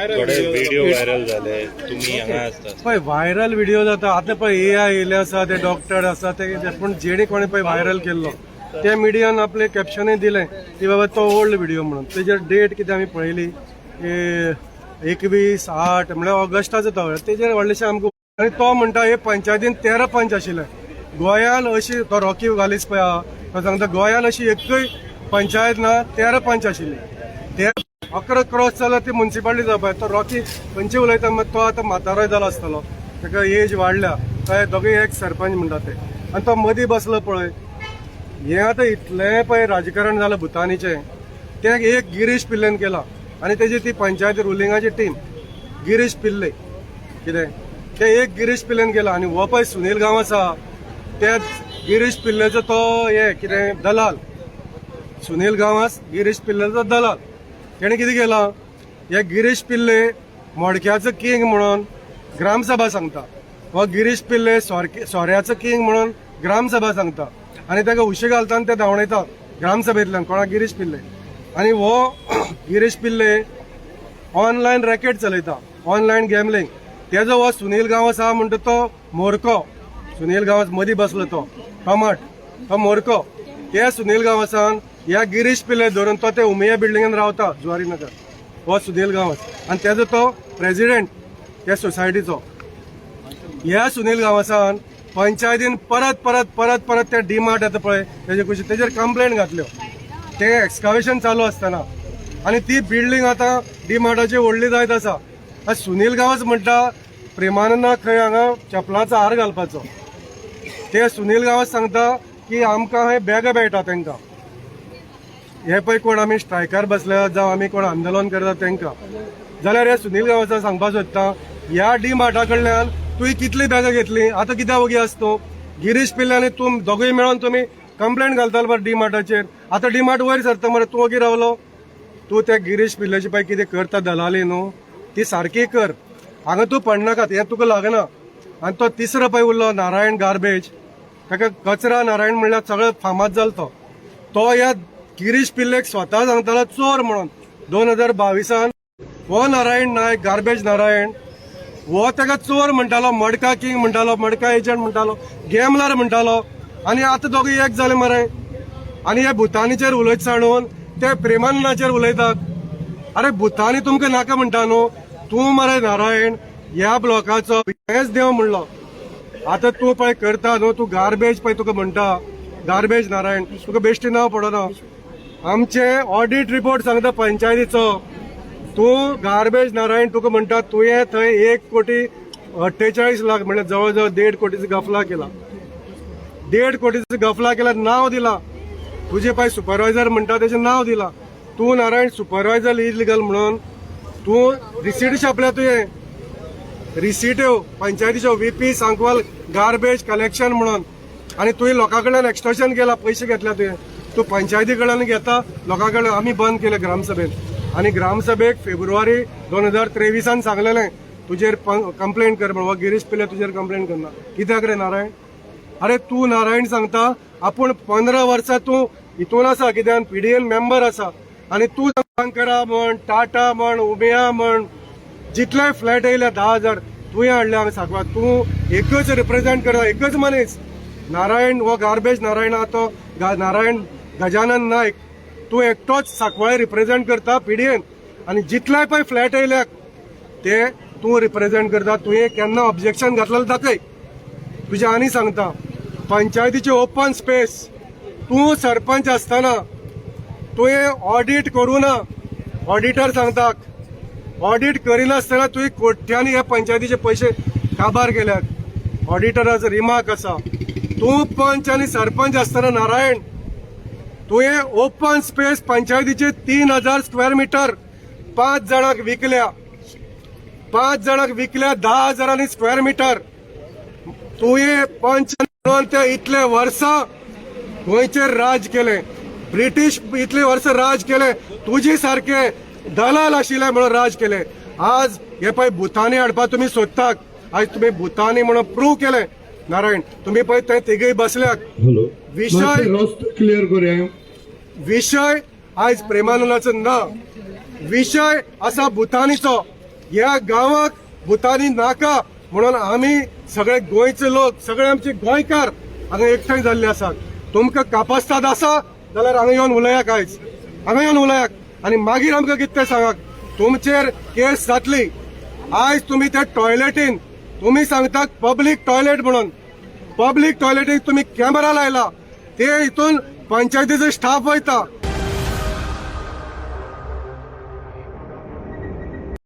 थोडे video viral झाले, तुम्ही हांगा आसता. पळय, व्हायरल व्हिडिओ जाता. आतां पळय, एआय येयले आसा, ते डॉक्टर आसा ते कितें, पूण जेणे कोणे पळय व्हायरल केल्लो, त्या मिडियान आपले कॅप्शनूय दिलें की बाबा तो ओल्ड व्हिडिओ म्हणून. तेजेर डेट कितें आमी पळयली की 21/8, म्हणल्यार ऑगस्टाचो तो. तेजेर व्हडलेशें आमकां. आनी तो म्हणटा, हे पंचायतीन 13 पंच आशिल्ले गोंयान अशी. तो रॉकी गालीस पळय आहा, तो सांगता, गोंयान अशी एकूय पंचायत ना 13 पंच आशिल्ली. ते 11 क्रॉस जाल्यार ती मुन्सिपालिटी जावपाक. तो रॉकी खंयचे उलयता? मात तो आतां म्हातारोय जालो आसतलो, ताका एज वाडल्या. काय दोगूय एक सरपंच म्हणटा ते, आनी तो मदीं बसलो पळय. हें आतां इतलें पळय राजकारण जालां भुतानीचें. तें एक गिरीश पिल्लेन केलां आनी तेजी ती पंचायत रुलिंगाची टीम, गिरीश पिल्ले कितें, ते एक गिरीश पिल्लेन केलां. आनी हो पळय सुनील गांवस आहा, त्या गिरीश पिल्लेचो तो हे कितें दलाल. सुनील गांवस गिरीश पिल्लेचो दलाल. तेणें कितें केलां, हे गिरीश पिल्ले मडक्याचो किंग म्हणून ग्रामसभा सांगता. हो गिरीश पिल्ले सोऱ्याचो किंग म्हणून ग्रामसभा सांगता आनी ताका उशे घालता आनी ते धांवडायता ग्रामसभेंतल्यान. कोणा? गिरीश पिल्ले. आनी हो गिरीश पिल्ले ऑनलायन रॅकेट चलयता, ऑनलायन गॅमलिंग. तेजो हो सुनील गांवस आहा म्हणटा तो मोरको. सुनील गांवस मदीं बसलो तो टमाट, तो मोरको. त्या सुनील गांवसान ह्या गिरीश पिल्ले धरून, तो ते उमिया बिल्डिंगेन रावता जुवारी नगर, हो सुनील गांवस, आनी तेजो तो प्रेसिडेंट त्या सोसायटीचो. ह्या सुनील गांवसान पंचायतीन परत परत परत परत ते डीमार्ट येता पळय तेजे कुशीक, तेजेर कंप्लेन घातल्यो, ते एक्सकावेशन चालू आसतना. आनी ती बिल्डींग आतां डीमार्टाची व्हडली जायत आसा. आतां सुनील गांवस म्हणटा, प्रेमानंदाक खंय हांगा चपलाचो हार घालपाचो. ते सुनील गांवस सांगता की आमकां हे बॅगां मेळटा तांकां. हे पळय, कोण आमी स्ट्रायकार बसल्या जावं आमी कोण आंदोलन करता तांकां, जाल्यार हे सुनील गांवसा सांगपाक सोदता, ह्या डी मार्टा कडल्यान तुवें कितली बॅगां घेतली? आतां कित्याक वगी आसा तूं? गिरीश पिल्ले आनी तूं दोगूय मेळोन तुमी कंप्लेंट घालताले बरें डी मार्टाचेर. आतां डी मार्ट वयर सरता मरे, तूं वगी रावलो. तूं त्या गिरीश पिल्ल्याची पळय कितें करता दलाली न्हू, ती सारकी कर. हांगा तूं पडनाका, हें तुका लागना. आनी तो तिसरो पळय उरलो नारायण गार्बेज, ताका कचरा नारायण म्हणल्यार सगळो फामाद जालो तो. तो ह्या गिरीश पिल्लेक स्वता सांगतालो चोर म्हणून 2022. हो नारायण नायक, गार्बेज नारायण, हो ताका चोर म्हणटालो, मडका किंग म्हणटालो, मडका एजंट म्हणटालो, गॅमलर म्हणटालो. आनी आतां दोगूय एक जाले मरे. आनी हे भुतानीचेर उलयत सांडून ते प्रेमानंदाचेर उलयतात. अरे, भुतानी तुमकां नाका म्हणटा न्हू. तूं मरे नारायण ह्या ब्लॉकाचो हेच देव म्हणलो. आतां तूं पळय करता न्हू तूं गार्बेज पळय, तुका म्हणटा गार्बेज नारायण, तुका बेश्टी नांव पडना. आमचे ऑडिट रिपोर्ट सांगता पंचायतीचो, तूं गार्बेज नारायण, तुका म्हणटा, तुवें थंय 1 कोटी 48 लाख, म्हणल्यार जवळ जवळ 1.5 कोटीचो गफला केला. 1.5 कोटीचो गफला केला, नांव दिला तुजे. पळय, सुपरवायझर म्हणटा तेजें नांव दिला तूं नारायण. सुपरवायझर इलिगल म्हणून तूं रिसीट छापल्या. तुवें रिसिट्यो पंचायतीच्यो, व्हीपी सांकवाल गार्बेज कलेक्शन म्हणून. आनी तुवें लोकां कडल्यान एक्स्टॉर्शन केला, पयशे घेतल्या तुवें. तूं पंचायती कडल्यान घेता, लोकां कडल्यान. आमी बंद केले ग्रामसभेन. आनी ग्रामसभेक फेब्रुवारी 2023 सांगलेलें, तुजेर कंप्लेंट कर म्हणून. गिरीश पिल्ले तुजेर कंप्लेंट करना कित्याक रे नारायण? अरे, तूं नारायण सांगता, आपूण 15 वर्सां तूं हितून आसा, कित्यान पीडीएन मेंबर आसा. आनी तूं करा म्हण, टाटा म्हण, उमिया म्हण, जितले फ्लॅट येयले 10,000 तुवें हाडले हांगा सांगवा. तूं एकच रिप्रेझेंट करता, एकच मनीस नारायण, हो गार्बेज नारायण आहा तो नारायण गजानन नायक, तूं एकटोच सांकवाळे रिप्रेझेंट करता पीडीएन. आनी जितले पळय फ्लॅट येयल्यात ते तूं रिप्रेझेंट करता. तुवें केन्ना ऑब्जेक्शन घातलेलें दाखय. तुजें आनी सांगता, पंचायतीचे ओपन स्पेस तूं सरपंच आसतना तुवें ऑडिट करूं ना. ऑडिटर सांगता, ऑडिट करिनासतना तुवें कोट्यांनी ह्या पंचायतीचे पयशे काबार केल्यात. ऑडिटराचो रिमार्क आसा. तूं पंच आनी सरपंच आसतना नारायण, तुवें ओपन स्पेस पंचायतीचे 3000 स्क्वेअर मिटर पांच जाणांक विकल्या. पांच जाणांक विकल्या 10 हजारांनी स्क्वेअर मिटर. तुवें पंच म्हणून ते इतले वर्सां गोंयचेर राज केलें. ब्रिटीश इतली वर्सां राज केलें, तुजे सारके दलाल आशिल्ले म्हणून राज केले. आज हे पळय भुतानी हाडपाक तुमी सोदतात. आज तुमी भुतानी म्हणून प्रूव केलें नारायण. तुमी पळय थंय तिगूय बसल्यात. हॅलो. विशय रस्तो क्लियर करूया. विशय आयज प्रेमानंदाचो ना, विशय आसा भुतानीचो. ह्या गांवाक भुतानी नाका म्हणून आमी सगळे गोंयचे लोक, सगळे आमचे गोंयकार हांगा एकठांय जाल्ले आसात. तुमकां कापास्ताद आसा जाल्यार हांगा येवन उलयाक, आयज हांगा येवन उलयाक आनी मागीर आमकां कितें तें सांगात. तुमचेर केस जातली. आयज तुमी त्या टॉयलेटीन, तुमी सांगतात पब्लीक टॉयलेट म्हणून, पब्लीक टॉयलेटीक तुमी कॅमेरा लायला. ते हितून पंचायतीचो स्टाफ वयता.